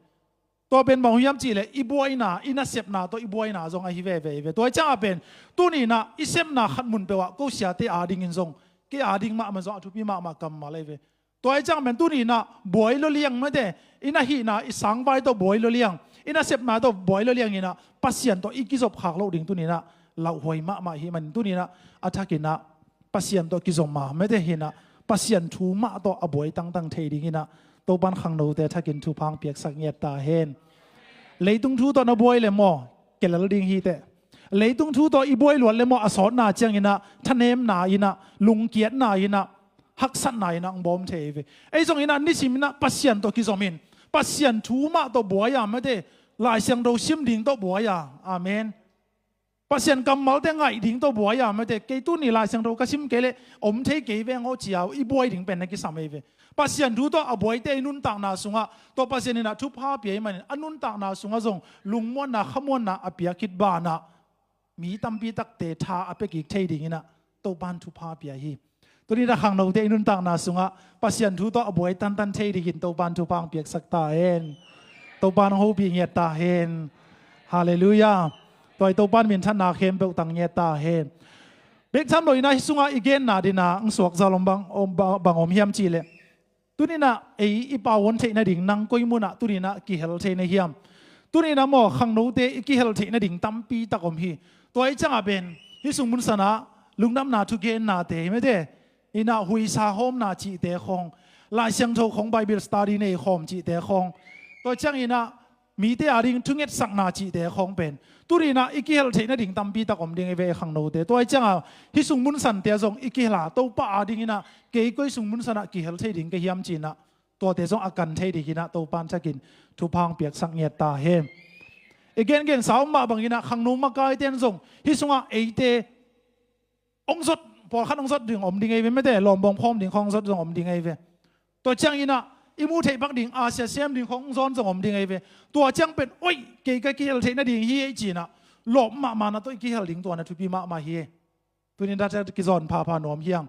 Tua pen bang hiam cih leh, i buaina, i nasepna tawh i buaina zong ahi veve hi ve. Tua hi ciangah pen tuni-in ah i sepna khat mun peuh ah ko siate a dingin zong, kei a ding mahmah zong a thupi mahmah kammal ahi ve. Tua hi ciang pen tuni-in ah buai lua liang mete, i na hihna, i sangvai tawh buai lua liang, i nasepna tawh buai lua liangin ah Pasian tawh i kizop khak loh ding tuni-in ah lauhuai mahmah hi manin tuni-in ah a thakin ah Pasian tawh kizom a mete hi-in ah Pasian thu mah tawh a buai tangtang thei dingin ah Topa'n khangnote thakin thupha hong piaksak ngiat ta hen. Leitung thu tawh na buai leh maw, kelel ding hi teh. Leitung thu tawh i buai luat leh maw, a sawtna ciangin ah thanemna in ah, lungkiatna in ah, haksatna in ah hong bawm thei hi ve. Ei zongin ah nisimin ah Pasian tawh kizom in, Pasian thu mah tawh buai a mete, Lai Siangtho sim ding tawh buai a. Amen. Pasian kammalte ngaih ding tawh buai a mete, kei tuni Lai Siangtho ka sim kei leh om thei kei veng aw ci a i buai ding pen na kisam hi ve. Pasian thu tawh a buaite i nuntakna sungah tua Pasian in ah thupha pia hi manin a nuntakna sungah zong lungmuanna, khamuanna a piak khit banah mi tampi takte tha a pia kik thei dingin ah Topa'n thupha pia hi. Tuni-in ah khangnote i nuntakna sungah Pasian thu tawh a buai tantan thei dingin Topa'n thupha hong piaksak ta hen. Topa'n hong hopih ngiat ta hen. Halleluiah. Tua hi Topa'n minthanna khempeuh tang ngiat ta hen. Bek tham loin ah hih sungah i genna dingin ah hong suak zaw lom bang, om, bang, bang om hiam cih leh, tuni-in ah ei i pau hon theih nading, nang koi munah tuni-in ah kihel thei na hiam? Tuni-in ah maw, khangnote i kihel theih nading tampi tak om hi. Tua hi ciangah pen hih Sung Mun San ah lungdamna thugennate hi mete, in ah huisa hawmna cihte khawng, Lai Siangtho khawng, Bible study nei khawm cihte khawng, tua ciangin ah mite a ding thungetsakna cihte khawng pen tuni-in ah i kihel theih nading tampi tak om ding hi ve, khangnote. Tua hi ciangah hih Sung Mun Sante zong i kihel a, Topa a dingin ah kei koi Sung Mun San ah kihel thei ding ka hiam ci-in ah tuate zong a kan thei dingin ah Topa'n thakin thupha hong piaksak ngiat ta hen. I gengensa om mah bangin ah khangno makaite'n zong hih sungah eite hong zot, pawlkhat hong zot ding om ding hi ve mete, lawmbawm khawm ding khawng zot zong om ding hi ve. Tua ciangin ah i muh theih pak ding, a sia sem ding khawng hong zon zong om ding hi ve. Tua ciang pen, oi, kei ka kihel theih nading hi ei ci-in ah lawp mahmah na tawh i kihel ding tua na thupi mahmah hi. Tuninah tate kizawn phapha nuam hiang.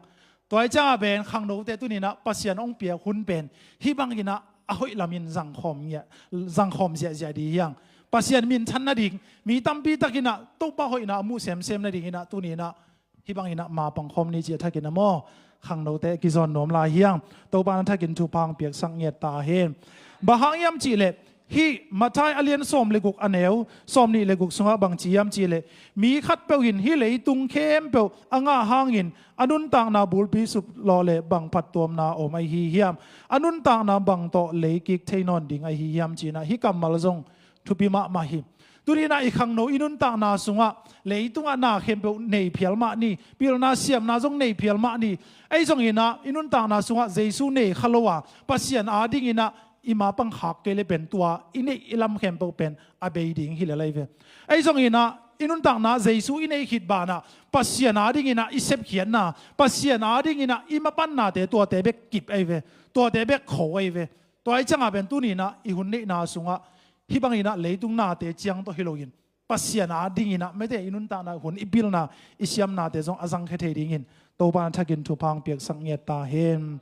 Tua i ciangah pen khangnote tuninah Pasian hong piak hun pen hih banginah a hoih lamin zangkhawm ziahziah dih hiang. Pasian minthan nading mi tampi takinah Topa hoihna a muh semsem nadinginah tuninah hih banginah mapang khawm ni cih a thakinah maw khangnote kizawn nuam lai hiang. Topa na thakin thupha hong piaksak ngiat ta hen. Bang hang hiam cihleh hih Matthai a lian sawm le guk a neu sawm nih le guk sungah bang ci hiam cihleh mi khatpeuh in hih leitung khempeuh a ngah hangin a nuntakna bulpi sup lawh le bang phattuamna om ahi hiam? A nuntakna bang tawh leikik thei nawn ding ahi hiam? Cinah hih kammal zong thupi mahmah hi. Tuninah i khangno i nuntakna sungah leitungah na khempeuh nei phial mah ni, pilna siamna zong nei phial mah ni. Ei zonginah i nuntakna sungah Jesu nei kha lo a Pasian adinginah i mapang khak kei le pen tua i neih i lam khempeuh pen a bei ding hi le lai ve. Ei zonginah i nuntakna Jesu i neih khit banah Pasian adinginah i sepkhiatna, Pasian adinginah i mapannate tuate bek kip ei ve, tuate bek kho ei ve. Tua i ciangah pen tuninah i hun neihna sungah hih banginah leitung nate ciang tawh hi loin Pasian adinginah mete i nuntakna hun i pilna i siamnate zong a zangkhia thei dingin Topa na thakin thupha hong piaksak ngiat ta hen.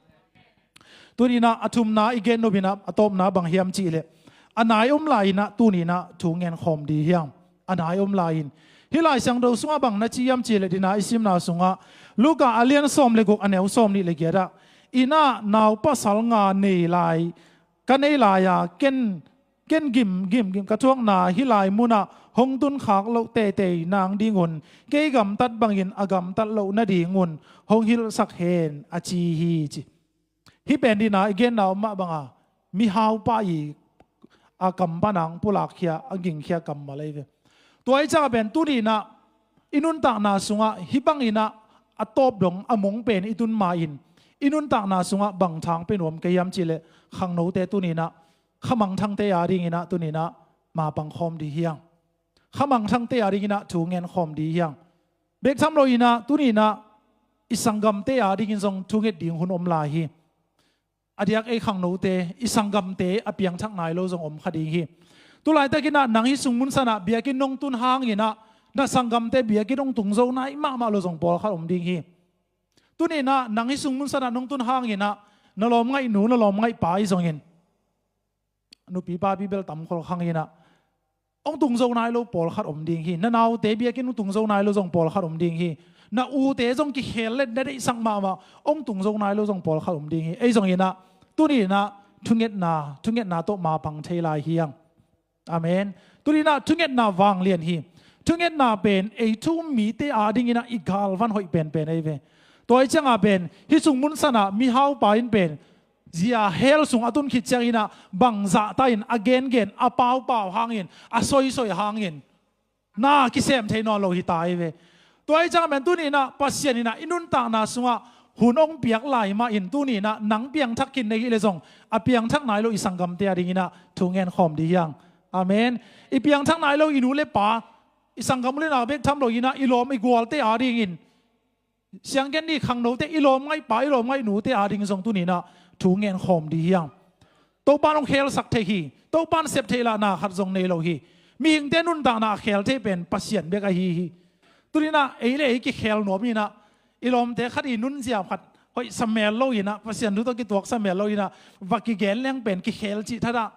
Tuninah a thumna i gen nopinah a tawpna bang hiam cihleh a nai om lai-inah tuninah thu ngen khawm dih hiang. A nai om lai-in hih Lai Siangtho sungah bang na ci hiam cihleh dina i simna sungah Luka a lian sawm le guk a neu sawm nih le giatah inah nau pasal nga nei lai ka nei lai-a ken ken gim gim gim ka thuakna hih lai munah hong tunkhak loh teitei nang dingun kei gamtat bangin a gamtat loh nadingun hong hilhsak hen a ci hi ci. Hih pen dina i genna om mah banga mihaupa i a kam panang pulakkhia a gingkhia kammal ei ve. Tua i ciangah pen tuninah i nuntakna sungah hih banginah a tawp dong a mong pen i tun ma-in i nuntakna sungah bang thang pe nuam ka hiam cihleh khangnote tuninah khamangthangte adinginah tuninah mapang khawm dih hiang. Khamangthangte adinginah thu ngen khawm dih hiang. Bek tham loinah tuninah i sanggamte adingin zong thunget ding hun om lai hi. A diak ei khangnote i sanggamte a piangthak nai lo zong om kha ding hi. Tulaitakinah nang hih sung munsanah biakinn nong tun hanginah na sanggamte biakinn hong tung zo nai mahmah lo zong pawlkhat om ding hi. Tuninah nang hih sung munsanah nong tun hanginah na lawmngaihnu na lawmngaihpa i zongin nupi papi bel tam khol khanginah hong tung zo nai lo pawlkhat om ding hi. Na naute biakinn hong tung zo nai lo zong pawlkhat om ding hi. Na ute zong kikhel let na deihsak mahmah hong tung zo nai lo zong pawlkhat om ding hi. Ei zonginah tuninah thungetna thungetna tawh mapang thei lai hiang. Amen. Tuninah thungetna vanglian hi. Thungetna pen ei thu um mite adinginah i galvan hoih penpen ei ve. Tua i ciangah pen hih sung munsanah mihaupa in pen zia hell sung a tun khit cianginah bang zahta in a gengen a paupau hangin a soisoi hangin na kisem thei nawn lo hi ta ei ve. Tua i ciangah pen tuninah Pasian inah i nuntakna sungah hun hong piak lai mah in tuninah nang piangthak khin nei hi le zong a piangthak nai lo i sanggamte adinginah thu ngen khawm dih hiang. Amen. I piangthak nai lo i nu le pa i sanggam u le nau bek tham loinah i lawm i gualte adingin sianggen ni khangnote i lawmngaihpa i lawmngaihnute ading zong tuninah thu ngen khawm dih hiang. Topan hong khelsak thei hi. Topan sep theih lahna khat zong nei lo hi. Mihingte nuntakna a khel thei pen Pasian bek ahi hi. Tuninah ei le ei kikhel nuam inah i lawmte khat i nunzia khat hoih samel lo inah Pasian thu tawh kituak samel lo inah va kigen leng pen kikhel cih thatah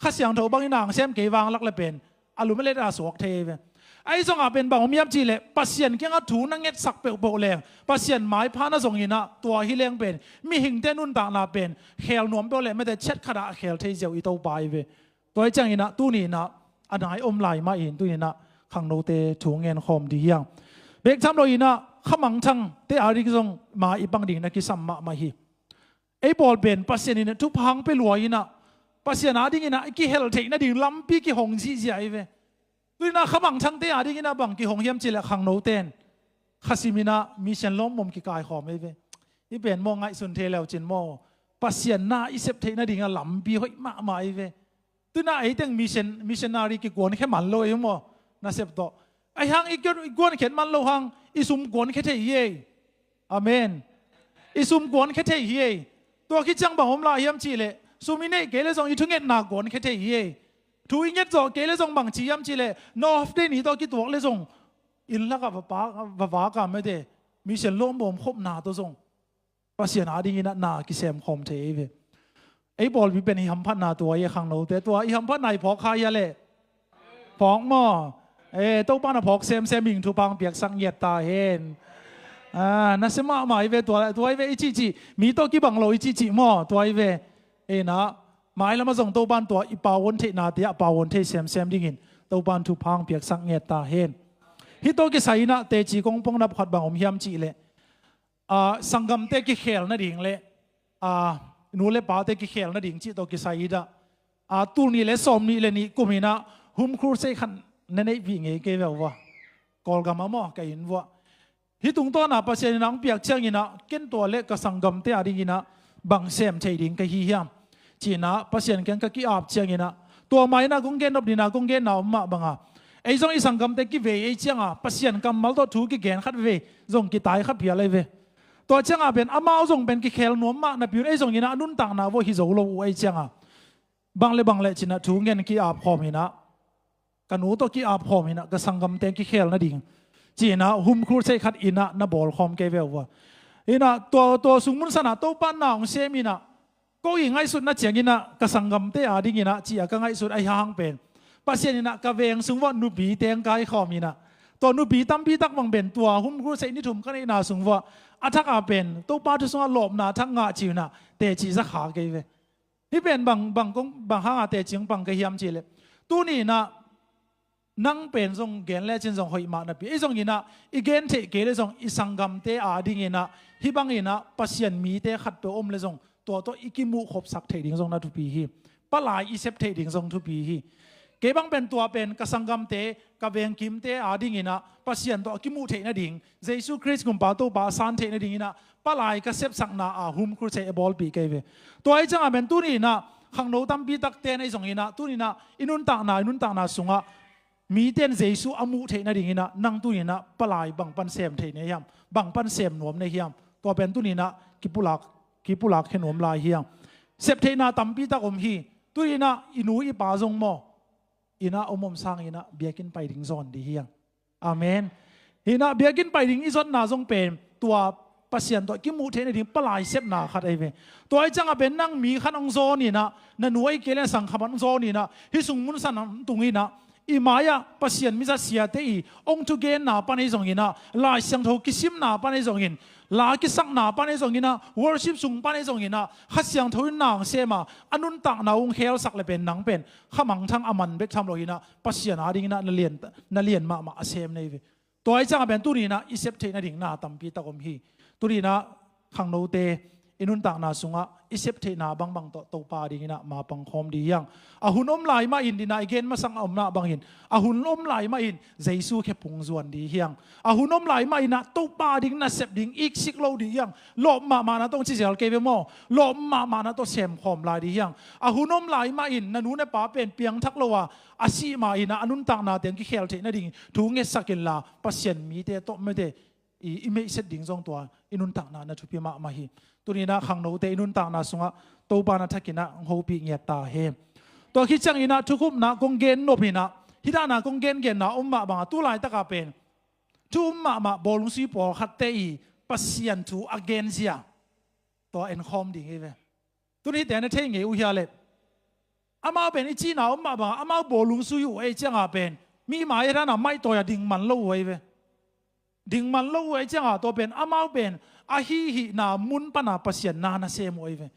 Kha Siangtho bangin a hong sem kei vanglak le pen a lum a let a suak thei ve. Ahi zongah pen bang om hiam cihleh Pasian kiangah thu na ngetsak peuhpeuh leng Pasian maipha na zonginah tua hi leng pen mihingte nuntakna pen khel nuam peuh leh mete chet khatah a khel thei ziau i Topa hi ve. Tua hi cianginah tuninah a nai om lai mah in tuninah khangnote thu ngen khawm dih hiang. Bek tham loinah khamangthangte a dik zong ma i pang ding na kisam mahmah hi. Ei pawl pen Pasian in thupha hong pia lua inah Pasian a dinginah i kihel theih nading lampi kihong zihziah hi ve. Tuinah khamangthangte a dinginah bang kihong hiam cihleh khangnote in kha siminah mission lawmmawm kikaikhawm hi ve. Hih pen maw ngaihsun thei leucin maw Pasian na i sep theih nadingah lampi hoih mahmah hi ve. Tuinah eiteng mission, missionary kikuankhia man lo ei maw nasep tawh. Ahi hang i kuan, i kuankhiat man lo hang i sum kuankhia thei hi ei. Amen. I sum kuankhia thei hi ei. Tua khit ciang bang om lai hiam cihleh sum i neih kei le zong i thungetna kuankhia thei hi ei. Thu i nget zawh kei le zong bang ci hiam cih leh, na off day ni tawh kituak le zong inn lakah va vak a, mete, mission lawmbawm khopna tawh zong Pasian a dingin ah na kisem khawm thei ei ve. Ei pawlpi pen i hamphatna tua i khangnote tua i hamphatna i phawk kha hia leh? Phawk maw? E, Topa na phawk semsem ing, thupha hong piaksak ngiat ta hen. A, na sia mahmah i ve tua, tua i ve i cihcih, mi tawh kibang lo i cihcih maw, tua i ve. E na, mailam ah zong Topa in tua i pau hong theihnate ah pau hong thei semsem dingin Topa in thupha hong piaksak ngiat ta hen. Hih tawh kisai in ah teci kong pong nop khat bang om hiam cih leh, a, sanggamte kikhel nading le, a, nu le pate kikhel nading cih tawh kisai in ah, a, tul nih le sawm nih le nih kum in ah home crusade khat na neihpih ngei kei ve uh a. Kawlgam ah maw, ka inn vuah. Hih tungtawn ah Pasian in ah hong piak ciangin ah, ken tua le ka sanggamte a dingin ah bang sem thei ding ka hi hiam, ci-in ah Pasian kiang ka ki-ap ciangin ah, tua ma-in ah kong gen nop ding ah, kong genna om mah bang a, ei zong i sanggamte kivei ei ciang a, Pasian kammal tawh thu kigen khat veve zong kitai khat phial ei ve. Tua ciang a pen amau zong pen kikhel nuam mah napi un, ei zong in ah a nuntakna vuah hi zo lo uh ei ciang a, bang le bang le ci-in ah thu ngen ki-ap khawm in ah, ka nu tawh ki-ap khawm in ah, ka sanggamte kikhel nading ci-in ah home crusade khat in ah na bawl khawm kei ve uh a. In ah tua, tua sung mun san ah Topa in na hong sem in ah, ko i ngaihsutna ciangin ah ka sanggamte a dingin ah ci-a ka ngaihsut ahih hang pen, Pasian in ah ka veng sung vuah nupi teng kai khawm in ah, tua nupi tampi tak bang pen tua home crusade ni thum ka neihna sung vuah a thak a pen Topa thu sungah lawpna thak ngah ci-in ah teci za kha kei ve. Hih pen bang, bang kong, bang hang a teci hong pang ka hiam cih leh, tuni in ah nang pen zong gen lecin zong hoih mah napi, ei zong in ah i gen theih kei le zong i sanggamte a dingin ah hih bangin ah Pasian mite khatpeuh om le zong tua tawh i kimuh khopsak theih ding zong na thupi hi. Palai i sep theih ding zong thupi hi. Kei bang pen tua pen ka sanggamte, ka vengkimte a dingin ah Pasian tawh a kimuh theih nading, Jesu Khrist kumpa Topa a san theih nadingin ah palai ka sepsakna a home crusade a bawlpih kei ve. Tua ahih ciang a pen tuni in ah khangno tampi takte na hi zong in ah, tuni in ah i nuntakna, i nuntakna sungah mite in Jesu a muh theih nadingin ah nang tuni in ah palai bang pan sem thei na hiam, bang pan sem nuam na hiam, tua pen tuni in ah kipulak, kipulak khe nuam lai hi hang. Sep theihna tampi tak om hi. Tuni in ah i nu i pa zong maw, inn ah om om sangin ah biakinn pai ding zawn ding hi hang. Amen. Hi in ah biakinn pai ding i zonna zong pen tua Pasian tawh kimuh theih nading palai sepna khat ahi ve. Tua ahih ciang a pen nang mi khat hong zawn in ah, na nu ahih kei leh na sang khat hong zawn in ah, hih sung mun san hong tung in ah, i mai-ah Pasian mizat siate i hong thugenna pan ahi zongin ah, Lai Siangtho kisimna pan ahi zongin, la kisakna pan ahi zongin ah, worship sung pan ahi zongin ah, Kha Siangtho in na hong sem a, a nuntakna hong khelsak le pen nang pen kha mangthang a man bek tham lo hi in ah, Pasian a dingin ah na lian, na lian mahmah a sem na hi ve. Tua ahih ciang a pen tuni in ah i sep theih nading na tampi tak om hi. Tuni in ah khangnote, i nuntakna sungah i sep theihna bangbang tawh Topa a dingin ah mapang khawm ding hi hang. A hun om lai mah in, tuni in ah i gen masak a om mah bangin, a hun om lai mah in Jesu khe phung zuan ding hi hang. A hun om lai mah in ah Topa a ding nasep ding iksik lo ding hi hang. Lawp mahmahna tawh ci zel kei ve maw? Lawp mahmahna tawh sem khawm lai ding hi hang. A hun om lai mah in na nu na pa pen piangthak lo a, a sih ma in ah a nuntakna teng kikhel theih nading thu ngetsak inla, Pasian mite tawh mete i, i meihset ding zong tua i nuntakna na thupi mahmah hi. Tuni in ah khangnote i nuntakna sungah Topa na thakin ah hong hopih ngiat ta hen. Tua khit ciangin ah thukhupna kong gen nop in ah, hih dan a kong gengenna om mah bang a, tu laitak a pen thu um mahmah bawlung sui pawlkhatte i Pasian thu a genzia tua en khawm ding hi ve. Tuni hihte na thei ngei uh hia leh? Amau pen i cihna om mah bang a, amau bawlung sui uh ahih ciang a pen mi mai-ah dan a maihtawi a ding man lo uh ahi ve. Ding man lo uh ahih ciang a, tua pen amau pen a hihhihna mun pan a Pasian na na sem uh ahi ve.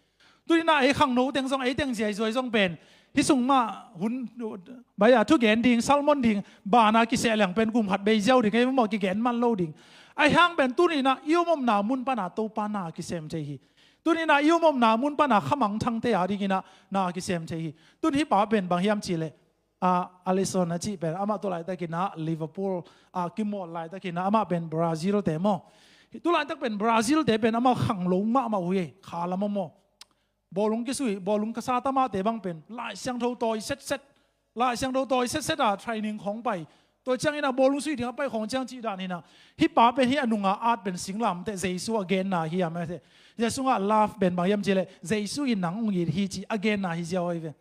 Tuni in ah ei khangno teng zong, ei teng ziaizuai zong pen hih sung mah hun, bai a thugen ding, sermon ding, ban a kiseh leng pen kum khat bei ziau ding, ei maw, kigen man lo ding. Ahih hang pen tuni in ah i om omna mun pan a Topa na kisem thei hi. Tuni in ah i om omna mun pan a kha mangthangte a dingin ah na kisem thei hi. Tuni hih pa pen bang hiam cih leh, a, Alisson a cih pen amah tu laitakin ah Liverpool a kimawl laitakin ah amah pen Brazil te maw. Tu laitak pen Brazil te pen amah khanglo mahmah uh hi, kha lam ah maw. Bawlung kisui, bawlung ka sa tamate bang pen Lai Siangtho tawi setset, Lai Siangtho tawi setset a training khawng pai. Tua ciangin ah bawlung sui ding a pai khawng ciang cih dan in ah, hih pa pen hih a nunga at pen singlamteh Jesu a genna hi a, mete. Jesu sungah love pen bang hiam cih leh Jesu in nang hong it hi cih a genna hi ziau ahi ve.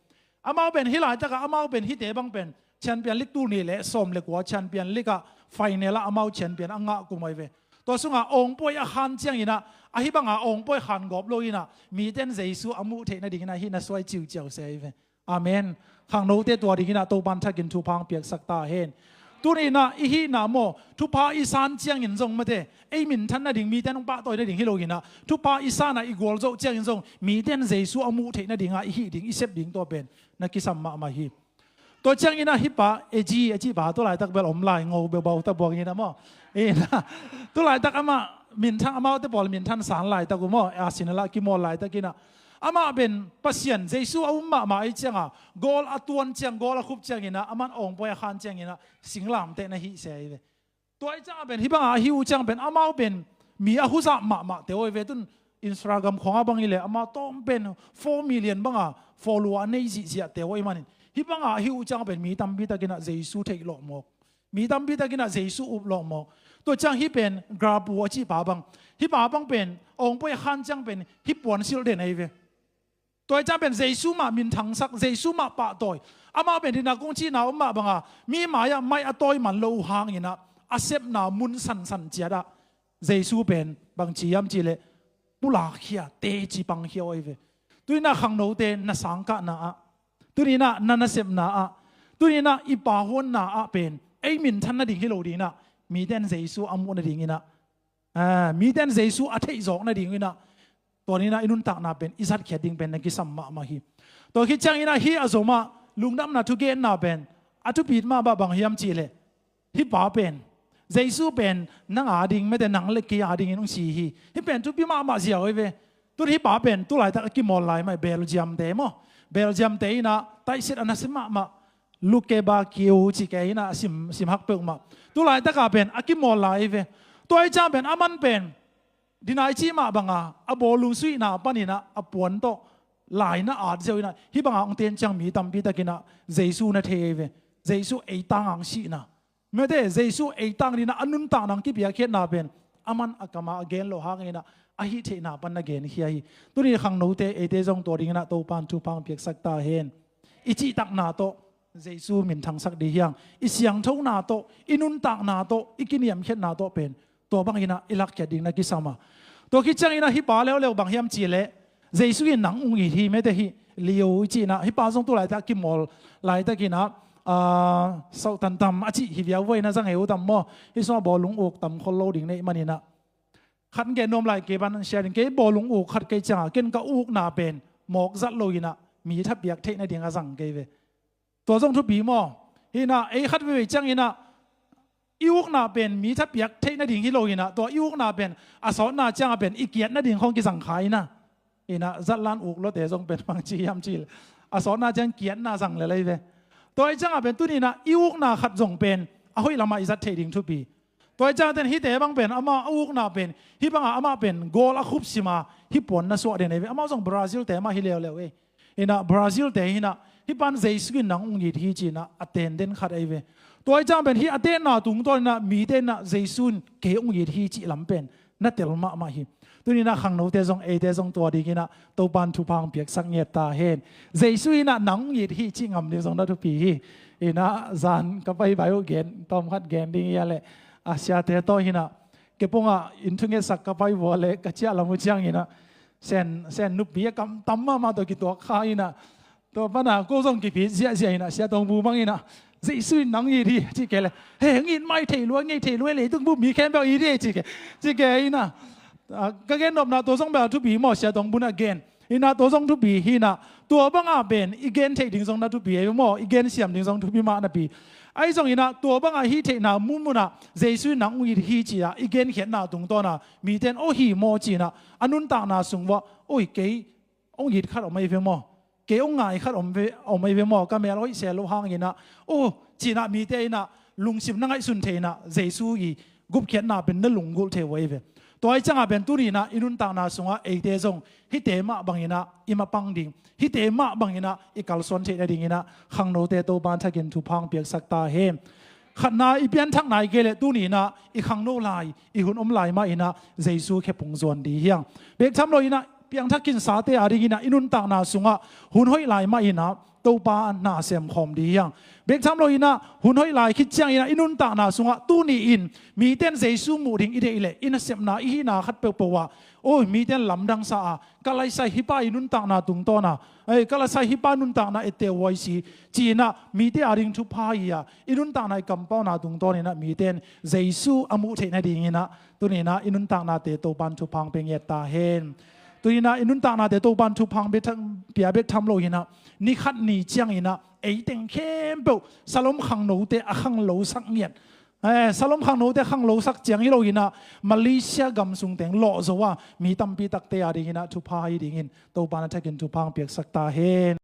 Amau pen hih laitakah amau pen hihte bang pen Champion League tul nih le sawm le kua Champion League ah final ah amau champion a ngah kum ahi ve. Tua sungah awngpawi a khan cianginah ahi banga awngpawi khan gawp lo inah miten Jesu a muh theih nadinginah hih na suai ciuciau se ahi ve. Amen. Khangnote tua dinginah Topan thakin thupha hong piaksak ta hen. Tuninah i hihna maw, thupha i san ciangin zong mate, ei minthan nading, miten hong pahtawi nading hi loinah thupha i sanah i gualzoh ciangin zong miten Jesu a muh theih nadinga i hih ding, i sep ding tua pen na kisam mahmah hi. Tua cianginah hih pa Eji a cih pa tu laitak bel om lai, ngo bebau ta buanginah maw. Inah tu laitak amah minthan, amaute pawl minthan san laitak uh maw, a sinalah kimawl laitakinah amah pen Pasian Jesu a um mahmah ahi cianga goal a tuan ciang, goal a khup cianginah aman awngpawi a khan cianginah singlamteh na hih se ahi ve. Tua ahi cianga pen hih banga ahi uh ciang pen amau pen mi a huzap mahmahte ahi ve. Tun Instagram khawngah bang hileh amau tawm pen four million banga follower a nei zihziahte ahi manin hih banga ahi uh cianga pen mi tampi takinah Jesu theih lawhmawk, mi tampi takinah Jesu up lawhmawk. Tua ciang hih pen Grapu a cih pa bang, hih pa bang pen awngpawi a khan ciang pen hih puansilh den ahi ve. Tua ahi ciang pen Jesu mah minthangsak, Jesu mah pahtawi. Amah pen dinah kong cihna om mah banga mi mai-ah mai a tawi man lo uh hanginah a sepna mun sansan ciatah Jesu pen bangci hiam cihleh pulakkhia, teci pangkhia ahi ve. Tuninah khangnote na sangkahna ah, tuninah na nasepna ah, tuninah i pahuanna ah pen ei minthan nading hi lo dinginah miten Jesu a muh nadinginah, miten Jesu a theihzawk nadinginah tua ninah i nuntakna pen i zatkhiat ding pen na kisam mahmah hi. Tua khit cianginah hih a zomah lungdamna thugenna pen a thupit mah bah bang hiam cihleh hih pa pen Jesu pen nang a ding mete, nang le kei a dingin hong si hi. Hih pen thupi mahmah ziau ahi ve. Tun hih pa pen tu laitak a kimawl lai mah Belgium-te maw, Belgium-te inah taihset a nasia mahmah Luke Bacchio cih kei inah a sim, sim hak peuhmah tu laitaka pen a kimawl lai ahi ve. Tua ahi ciang pen aman pen dinah i cih mah banga a bawlung suihna paninah a puan tawh lai na at ziau inah hih banga hong ten ciang mi tampi takinah Jesu na thei ahi ve. Jesu ei tanga hong sihna, mete Jesu ei tang dinah a nuntakna hong kipiakkhiatna pen aman a kama a gen loh hanginah a hih theihna pan na genkhia hi. Tuni khangnote eite zong tua dinginah Topan thupha hong piaksak ta hen. I cihtakna tawh Jesu minthangsak ding hi hang. I siangthona tawh, i nuntakna tawh, i kiniamkhiatna tawh pen tua banginah i lakkhiat ding na kisam a. Tua khit cianginah hih pa leuleu bang hiam cihleh Jesu in nang hong it hi, mete hih Leo i cihinah hih pa zong tu laitak kimawl laitakinah sauh tantam a cih hi viauvuai na za ngei uh tam maw. Hih sungah bawlung uk tam khol lo ding neih maninah khat gen nuam lai, kei ban share ding. Kei bawlung uk khat kei cianga ken ka ukna pen mawk zat loinah mi thapiak theih nading a zang kei ve. Tua zong thupi maw? Hinah ei khat veivei cianginah i ukna pen mi thapiak theih nading hi loinah tua i ukna pen a sawtna cianga pen i kiat nading khong kizang kha inah. Inah zatlan uk lote zong pen bangci hiam cihleh a sawtna ciang kiatna zang lel ahi ve. Tua ahi cianga pen tuninah i ukna khat zong pen a hoih lamah i zat theih ding thupi. Tua ahi cianga ten hihte bang pen amah a ukna pen hih banga amah pen goal a khup sima hih puan na suah den ahi ve. Amah zong Brazil-te mah hi leuleu ei. Inah Brazil-te hinah hih pan Jesu in nang hong it hi cinah a tenden khat ahi ve. Tua ahi ciang pen hih a tenna tungtawninah mite inah Jesu in kei hong it hi cih lam pen na tel mahmah hi. Tuninah khangnote zong eite zong tua dinginah Topan thupha hong piaksak ngiat ta hen. Jesu inah nang hong it hi cih ngam ding zong na thupi hi. Inah zan ka paibai uh gen tawm khat gen ding hi a leh a siate tawh hinah kei pongah inn thungetsak ka pai vua leh ka ciah lam uh cianginah Sen, Sen nupi a kam tam mahmah tawh kituak kha inah tua pana ko zong kipit ziahziah inah Sia Tong Bu bang inah Jesu in nang it hi ci kei leh he hong it mai thei lua ngei thei lua leitung bu mi khempeuh it hi ci kei ci kei inah ka gen nopna tua zong bel a thupi maw, Sia Tong Bu na gen inah tua zong thupi hinah tua banga pen i gen theih ding zong na thupi ei maw, i gen siam ding zong thupi mah napi. Ahi zonginah tua banga hih theihna munmunah Jesu in nang hong it hi ci-ah i genkhiatna tungtawna mite in aw hi maw cinah a nuntakna sung uah oi kei hong it khat om ahi ve maw? Kei hong ngai khat om ve, om ahi ve maw? Ka mel hoih se lo hanginah aw cinah mite inah lungsim na ngaihsun thei inah Jesu i gupkhiatna pen na lunggulh thei uh ahi ve. Tua ahi ciangah pen tuninah i nuntakna sungah eite zong hihte mah banginah i mapang ding, hihte mah banginah i kalsuan theih nadinginah khangnote Topan thakin thupha hong piaksak ta hen. Khatna i pianthak nai kei leh tuninah i khangno lai i hun om lai mah inah Jesu khephung zuan ding hi hang. Bek tham lo inah piangthak kinsate a dingin ah i nuntakna sungah hun hoih lai mah in ah Topa na sem khawm ding hi hang. Bek tham loin ah hun hoih lai khit ciangin ah i nuntakna sungah tuni in mite in Jesu muh ding i deih leh i nasepna i hihna khat peuhpeuh ah, oi, mite in lamdang sa a, ka laisai hih pa i nuntakna tungtawn a, ei, ka laisai hih pa nuntakna etteh huai si, ci-in ah mite a ding thupha hi a, i nuntakna i kampauna tungtawn in ah mite in Jesu a muh theih nadingin ah tuni in ah i nuntaknate Topa in thupha hong pia ngiat ta hen. Tuni in ah i nuntaknate Topa in thupha hong pia bek tham loin ah ni khat ni ciangin ah ei teng khempeuh salom khangnote a khanglosak ngiat, eh, salom khangnote a khanglosak ciang hi loin ah Malaysia gam sung teng lawh zo a mi tampi takte a dingin ah thupha hi dingin Topa in a thakin thupha hong piaksak ta hen.